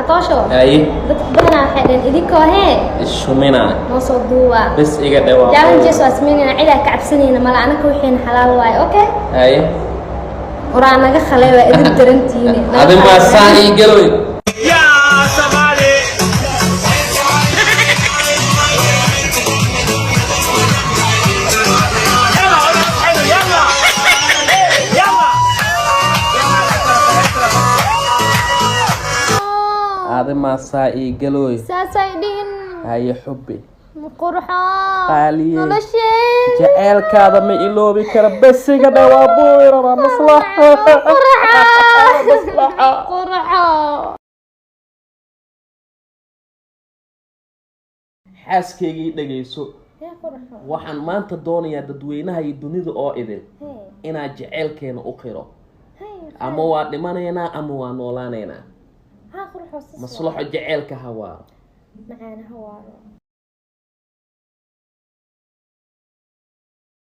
Atoosho. Haye. Dadka badanaa waxay dhaheen idinkoo hee Ishumina. Noo soo duuba. Bes iga dhawaa. Challenges waa sameynayna, cidaa ka cabsanayna mala, anaka wixiina xalaal waaye, okay? Haye. Waraa naga khalay, waa idin darantiine. Adi maa saan ii galoy. Adi maa saa ii galoy. Saasay dhihin. Haye xubbi. Qurxo. Qaaliye. Noloshee. Jaceylkaada ma iloobi kara, bes iga dhawaa buyrara maslaxa. Maslaxa. Qurxo. Xaaskaygii, dhegayso. Hee qurxo. Waxaan maanta doonayaa dadweynaha iyo dunida oo idil hee inaad jaceylkeena u qiro. Hee. Ama waa dhimanaynaa ama waa noolaanaynaa. Ha qurxo, sas. Maslaxo, jaceylka hawaaro. Macaana, hawaaro.